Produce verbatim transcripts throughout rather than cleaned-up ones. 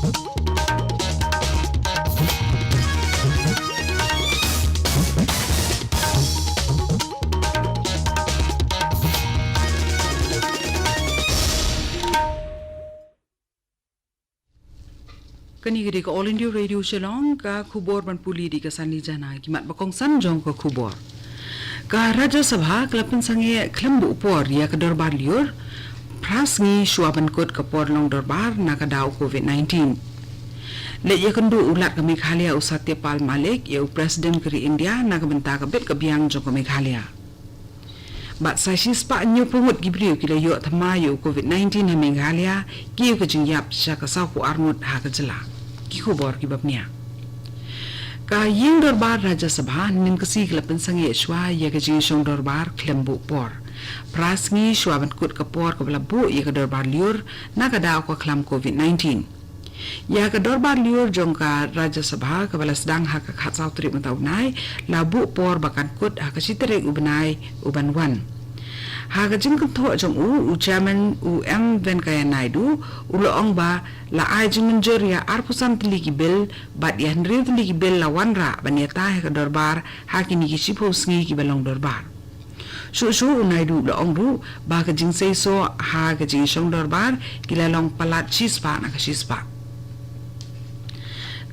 Kane ka dei ka All India Radio Shillong, ka khubor ban pule da ka Sani Jana. Ki mat ba kongsan jong ka khubor. Ka Rajya Sabha ka la pynsangeh khlem buh por ïa ka dorbar lyiur phra sngi shwa ban kut ka por long dorbar na ka daw covid nineteen. Leit ïakynduh u Lat ka Meghalaya u Satya Pal Malik ïa u President ka ri India na ka bynta ka bit ka biang jong ka Meghalaya. Bad sa shispah hynñiewphew ngut ki briew ki la ïoh thymmai ïa u covid nineteen ha Meghalaya, kiew ka jingïap sha ka sawphew ar ngut ha ka jylla. Ki khubor kiba bniah. Ka ïing dorbar Rajya Sabha hynnin ka sngi ka la pynsangeh shwa ïa ka jingïashong dorbar khlem buh por, phra sngi shwa ban kut ka por kaba la buh ïa ka dorbar lyiur na ka daw ka khlam covid nineteen. Ïa ka dorbar lyiur jong ka Rajya Sabha kaba la sdang ha ka khatsaw tarik mynta u bnai, la buh por ba kan kut ha ka shi tarik u bnai u ban wan. Ha ka jingkynthoh jong u, u Chairman u M Venkaiah Naidu u la ong ba la ai jingmynjur ïa arphew san tylli ki bill bad ïa hynriew tylli ki bill la wanrah ban ïatai ha ka dorbar ha kine ki shiphew sngi kiba long dorbar. Shuh shuh u Naidu u la ong ruh ba ka jingseisoh ha ka jingïashong dorbar ki la long palat shispah na ka shispah.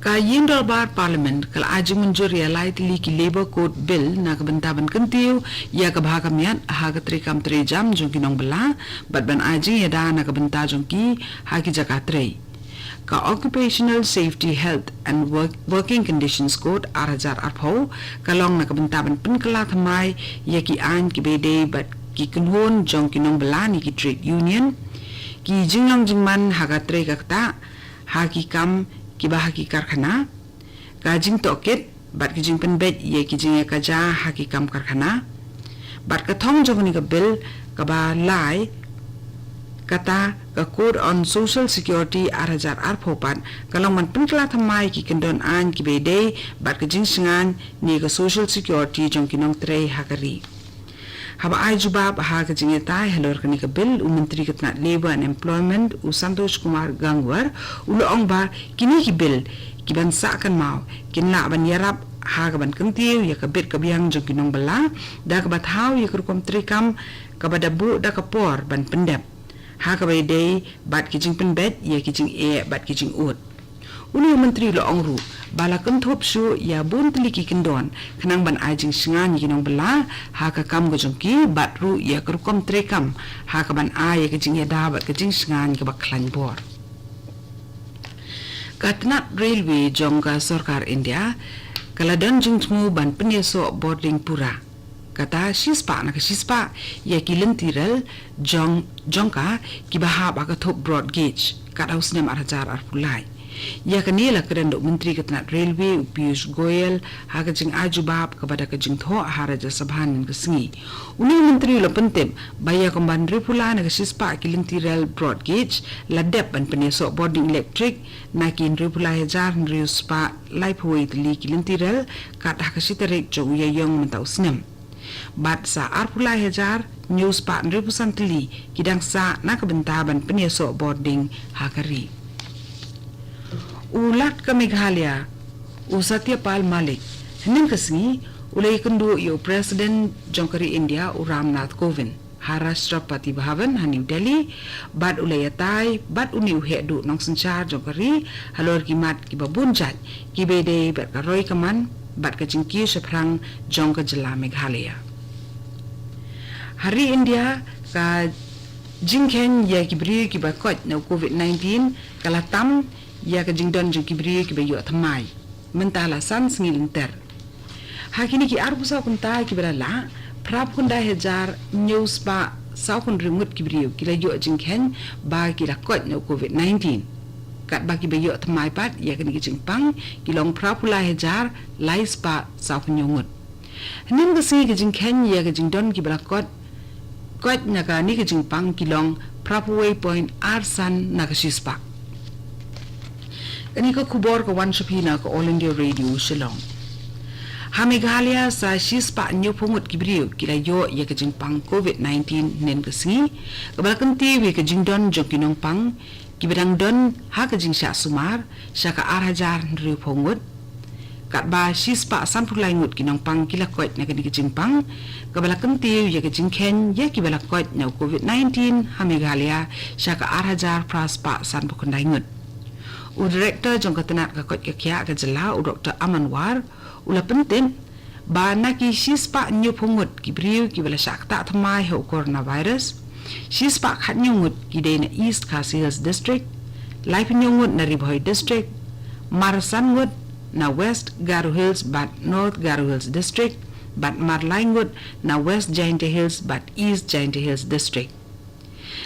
Ka ïing dorbar Parliament ka la ai jingmynjur ïa lai tylli ki Labour Code Bill na ka bynta ban kyntiew ïa ka bha ka miat ha ka treikam treijam jong ki nongbylla bad ban ai jingïada na ka bynta jong ki ha ki jaka trei. Ka Occupational Safety, Health and Work-, Working Conditions Code ar hajar arphew ka long na ka bynta ban pynkylla thymmai ïa ki aiñ kiba ïadei bad ki kynhun jong ki nongbylla ne ki trade union, ki jinglong jingman ha ka trei ka ktah ha ki kam kiba ha ki karkhana, ka jingtohkit bad ka jingpynbeit ïa ki jingïakajia ha ki kam karkhana. Bad ka thong jong kane ka bill kaba lai, kata ka Code on Social Security ar hajar arphew pat, ka long ban pynkylla thymmai ki kyndon aiñ kiba ïadei bad ka jingshngaiñ ne ka social security jong ki nongtrei ha ka ri. Haba ai jubab ha ka jingïatai halor kane ka bill, u Myntri ka tnat Labour and Employment u Santosh Kumar Gangwar u la ong ba kine ki bill kiban sah kynmaw kin lah ban ïarap ha kaban kyntiew ïa ka bit ka biang jong ki nongbylla da kaba thaw ïa ka rukom treikam kaba da buh da ka por ban pyndep ha kaba ïadei bad ki jingpynbeit ïa ki jingeh bad ki jingud. Une u Myntri u la ong ruh ba la kynthup shuh ïa bun tylli ki kyndon khnang ban ai jingshngaiñ ïa ki nongbylla ha ka kam ka jong ki bad ruh ïa ka rukom treikam ha kaban ai ïa ka jingïada bad ka jingshngaiñ kaba khlaiñ bor. Ka tnat Railway jong ka Sorkar India ka la don jingthmu ban pynïasoh bording pura, kata shispah na ka shispah, ïa ki lynti rel jong, jong ka kiba hap ha ka thup broad gauge katba u snem ar hajar arphew lai. Ïa kane la kren da u Myntri ka tnat Railway u Piyush Goyal ha ka jingai jubab kaba da ka jingthoh ha Rajya Sabha hynnin ka sngi. Une u Myntri u la pyntip ba ïa kumba hynriewphew lai na ka shispah ki lynti rel broad gauge la dep ban pynïasoh bording electric na ki hynriewphew lai hajar hynriew spah laiphew wei tylli ki lynti rel kat ha ka shi tarik jong u Ïaïong mynta u snem. Bad sa arphew lai hajar hynñiew spah hynriewphew san tylli ki dang sah na ka bynta ban pynïasoh bording ha ka ri. U Lat ka Meghalaya u Satya Pal Malik hynnin ka sngi u la ïakynduh ïa u President jong ka ri India u Ram Nath Kovind ha Rashtrapati Bhavan ha New Delhi, bad u la ïatai bad une u heh duh nongsynshar jong ka ri halor ki mat kiba bun jait kiba ïadei bad ka roi ka man bad ka jingkiew shaphrang jong ka jylla Meghalaya. Ha ri India, ka jingkheiñ ïa ki briew kiba koit na u covid nineteen ka la tam ïa ka jingdon jong ki briew kiba ïoh thymmai mynta la san sngi lynter. Ha kine ki arphew saw kynta kiba la lah, phraphew khyndai hajar hynñiew spah sawphew hynriew ngut ki briew ki la ïoh jingkheiñ ba ki la koit na u covid nineteen. Katba kiba ïoh thymmai pat ïa kane ka jingpang ki long phraphew lai hajar lai spah sawphew hynñiew ngut. Hynnin ka sngi ka jingkheiñ ïa ka jingdon kiba la koit, koit na kane ka jingpang ki long phraphew wei point ar san na ka shispah. Kane ka khubor ka wan sha phi na ka All India Radio Shillong. Ha Meghalaya sa shispah hynñiewphew ngut ki briew ki la ïoh ïa ka jingpang covid nineteen hynnin ka sngi, kaba la kyntiew ïa ka jingdon jong ki nongpang kiba dang don ha ka jingshah sumar sha ka ar hajar hynriewphew ngut. Katba shispah sanphew lai ngut ki nongpang ki la koit na kane ka jingpang, kaba la kyntiew ïa ka jingkheiñ ïa kiba la koit na u COVID nineteen ha Meghalaya sha ka ar hajar phraspah sanphew khyndai ngut. U Director jong ka tnat ka koit ka khiah ka jylla, u Doctor Aman War, u la pyntip ba na ki shispah hynñiewphew ngut ki briew kiba la shah ktah thymmai ha u coronavirus, shispah khathynñiew ngut ki dei na East Khasi Hills District, laiphew hynñiew ngut na Ri Bhoi District, mar san ngut na West Garo Hills bad North Garo Hills District, bad mar lai ngut na West Jaintia Hills bad East Jaintia Hills District.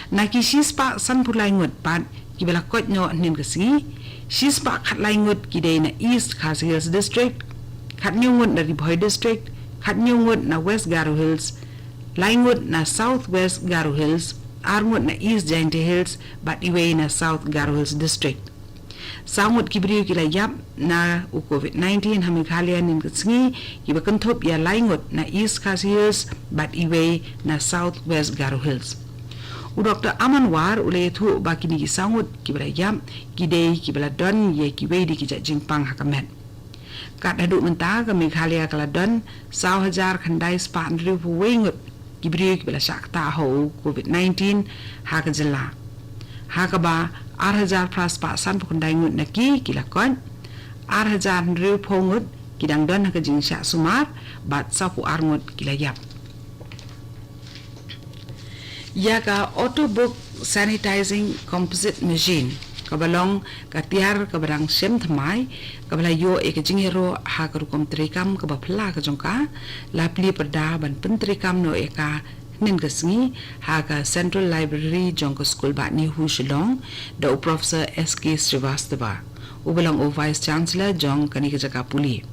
Na ki shispah sanphew lai ngut pat kiba la koit noh hynnin ka sngi, shispah khatlai ngut ki dei na East Khasi Hills District, khathynñiew ngut na Ri Bhoi District, khathynñiew ngut na West Garo Hills, lai ngut na South West Garo Hills, ar ngut na East Jaintia Hills bad iwei na South Garo Hills District. Saw ngut ki briew ki la ïap na u COVID nineteen ha Meghalaya hynnin ka sngi, kiba kynthup ïa lai ngut na East Khasi Hills bad iwei na South West Garo Hills. U Doctor Aman War u la ïathuh ba kine ki saw ngut kiba la ïap ki dei kiba la don ïa kiwei de ki jait jingpang ha ka met. Kat haduh mynta ka Meghalaya ka la don saw hajar khyndai spah hynriewphew wei ngut ki briew kiba la shah ktah ha u COVID nineteen ha ka jylla, ha kaba ar hajar phraspah sanphew khyndai ngut na ki ki la koit, ar hajar hynriewphew ngut ki dang don ha ka jingshah sumar bad sawphew ar ngut ki la ïap. Ïa ka Autobook Sanitizing Composite Machine, kaba long ka tiar kaba dang shem thymmai, kaba la ïoh ïa ka jingïaroh ha ka rukom treikam kaba phylla ka jong ka, la plie pyrda ban pyntreikam noh ïa ka hynnin ka sngi ha ka Central Library jong ka Skulbah NEHU Shillong da u Professor S K Srivastava, uba long u Vice Chancellor jong kane ka jaka pule.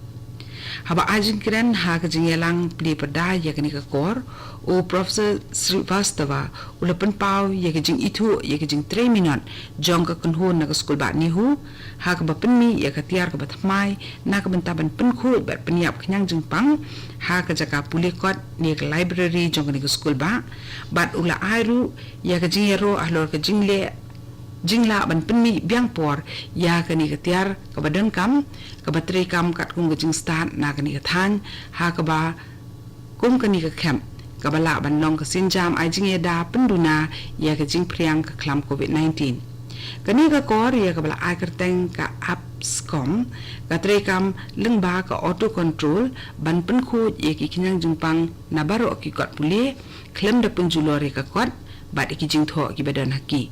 Haba ai jingkren ha ka jingïalang plie pyrda ïa kane ka kor, u Professor Srivastava u la pynpaw ïa ka jingithuh ïa ka jingtrei minot jong ka kynhun na ka Skulbah NEHU, ha kaba pynmih ïa ka tiar kaba thymmai na ka bynta ban pynkhuid bad pynïap khñiang jingpang ha ka jaka pule kot ne ka library jong kane ka skulbah, bad u la ai ruh ïa ka jingïaroh halor ka jingleh jinglah ban pynmih biang por ïa kane ka tiar kaba donkam, kaba treikam katkum ka jingstad na kane ka thaiñ, ha kaba kum kane ka khep kaba lah ban long ka sienjam ai jingïada pynduna ïa ka jingphriang ka khlam COVID nineteen. Kane ka kor ïa kaba la ai kyrteng ka APSCOM, ka treikam lyngba ka auto control ban pynkhuid ïa ki khñiang jingpang na baroh ki kot pule, khlem da pynjulor ïa ka kot bad ïa ki jingthoh kiba don ha ki.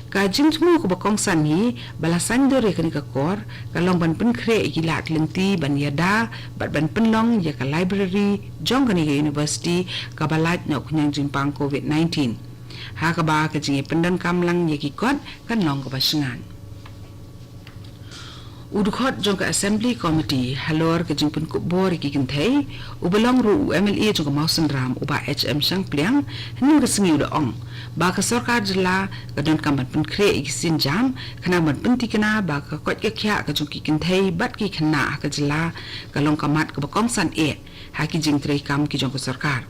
Ka jingthmu kaba kongsan hi ba la saiñdur ïa kane ka kor, ka long ban pynkhreh ïa ki lad ki lynti ban ïada bad ban pynlong ïa ka library jong kane ka university kaba lait na u khñiang jingpang COVID nineteen, ha kaba ka jingïapyndonkam lang ïa ki kot kan long kaba shngaiñ. U dkhot jong ka Assembly Committee halor ka jingpynkup bor ïa ki kynthei, uba long ruh u MLA jong ka Mawsynram, u Bah H M Shangpliang, hynnin ka sngi u la ong ba ka sorkar jylla ka donkam ban pynkhreh ïa ki sienjam, khnang ban pynthikna ba ka koit ka khiah ka jong ki kynthei bad ki khynnah ha ka jylla ka long ka mat kaba kongsan eh ha ki jingtreikam ki jong ka sorkar.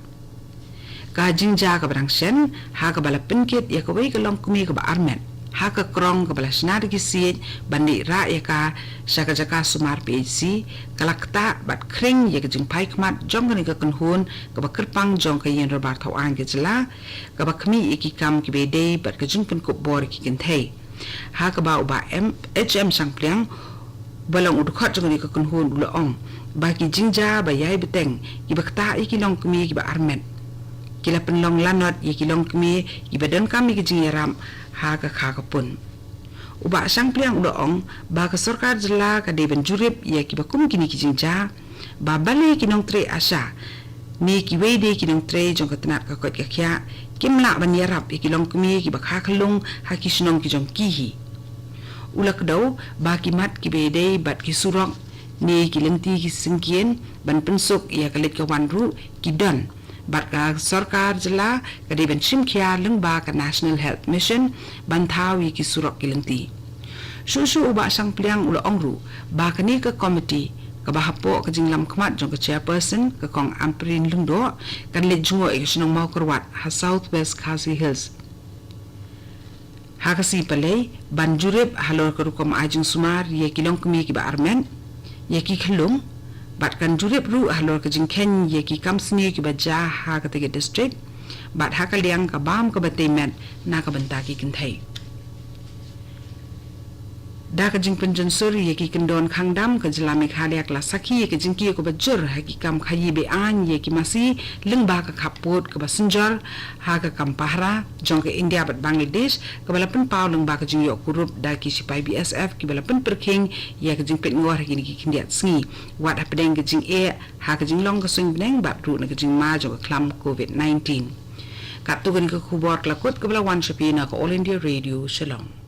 Ka jingjia kaba dang shen, ha kaba la pynkit ïa kawei ka longkmie kaba armet ha ka krong kaba la shna da ki siej ban leit rah ïa ka sha ka jaka sumar PHC, ka la ktah bad khring ïa ka jingphai khmat jong kane ka kynhun kaba kyrpang jong ka Ïing Dorbar Thawaiñ ka jylla, kaba khmih ïa ki kam kiba ïadei bad ka jingpynkup bor ïa ki kynthei. Ha kaba u Bah M, H M Shangpliang, ba long u dkhot jong kane ka kynhun, u la ong ba ki jingjia ba ïai bteng kiba ktah ïa ki longkmie kiba armet, ki la pynlong lanot ïa ki longkmie kiba donkam ïa ki jingïarap ha ka kha ka pun. U Bah Shangpliang u la ong ba ka sorkar jylla ka dei ban jurip ïa kiba kum kine ki jingjia, ba balei ki nongtrei ASHA ne kiwei de ki nongtrei jong ka tnat ka koit ka khiah kim lah ban ïarap ïa ki longkmie kiba kha khyllung ha ki shnong ki jong ki hi. U la kdew ba ki mat kiba ïadei bad ki surok ne ki lynti ki syngkien ban pynsuk ïa ka leit ka wan ruh ki don, bad ka sorkar jylla ka dei ban shim khia lyngba ka National Health Mission ban thaw ïa ki surok ki lynti. Shuh shuh u Bah Shangpliang u la ong ruh ba kane ka komiti kaba hapoh ka jinglam khmat jong ka chairperson, ka Kong Ampareen Lyngdoh, kan leit jngoh ïa ka shnong Mawkyrwat ha South West Khasi Hills. Ha ka sngi Palei, ban jurip halor ka rukom ai jingsumar ïa ki longkmie kiba armet, ïa ki khyllung, bad kan jurip ruh halor ka jingkheiñ ïa ki kam sniew kiba jia ha katei ka district, bad ha ka liang ka bam kaba tei met na ka bynta ki kynthei. Da ka jingpynjynsur ïa ki kyndon khang dam, ka jylla Meghalaya ka la sakhi ïa ka jingkiew kaba jur ha ki kam khaïi be-aiñ ïa ki masi lyngba ka khappud kaba synjor ha ka kam pahara jong ka India bad Bangladesh, kaba la pynpaw lyngba ka jingïoh kurup da ki shipai B S F kiba la pynpyrkhing ïa ka jingpeit ngor ha kine ki khyndiat sngi, wat hapdeng ka jingeh ha ka jinglong ka suiñ bneng bad ruh na ka jingma jong ka khlam covid nineteen. Katto katne ka khubor ka la kut kaba la wan sha phi na ka All India Radio Shillong.